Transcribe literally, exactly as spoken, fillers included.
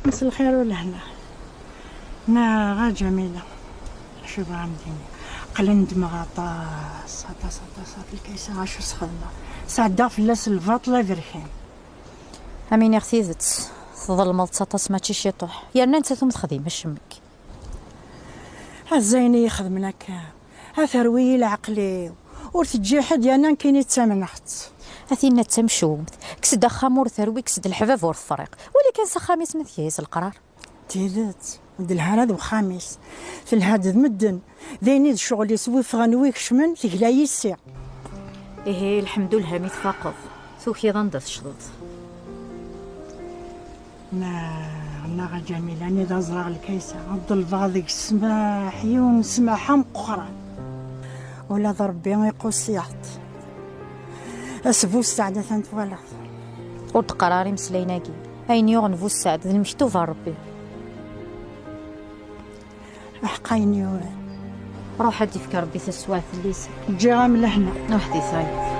مساء الخير والهنا. ناغ جميلة، شو بعمديني؟ قلند مغطاس، عطاس، عطاس، عطاس، الكيسة، عاشو سخدمة. سعدا فلاس الفاطلة بركان. أمين يا ختيزت، تظلمض تسعطاس ماشي شي طوح. يا رنا نتا ثم تخديم، مش مك. هزيني يخدم لك. ها تروي العقلي. ور تجي حد، يا نان كيني تسامنخت. أثينا تمشومت. كسد أخام ور تروي، كسد الحباب ور الفريق. ولكن سخام اسمه كيس القرار. تيدت، ود الهرد وخامس. في الهرد مدن. ذيني الشغل يسوي فغنوي كشمن، تقلا يسي. إيه، الحمد لله، مي تفاقض. ثوكي ظن دا تشضط. ناغ، ناغ جميلة، أنا دا زراغ الكيسة. عبد الباغ ديك السماح، يوم سماحة مقران. ولا ضربي يقول سياحت. أسبو السعدة ثانت ولا. ور تقراري مسليناكي. أين يغن بو السعد، ذي المكتوب ربي. أحقا ينيوران. روح أدي فيك ربي تسوات الليسة. جيغا من لهنا. وحدي صايد.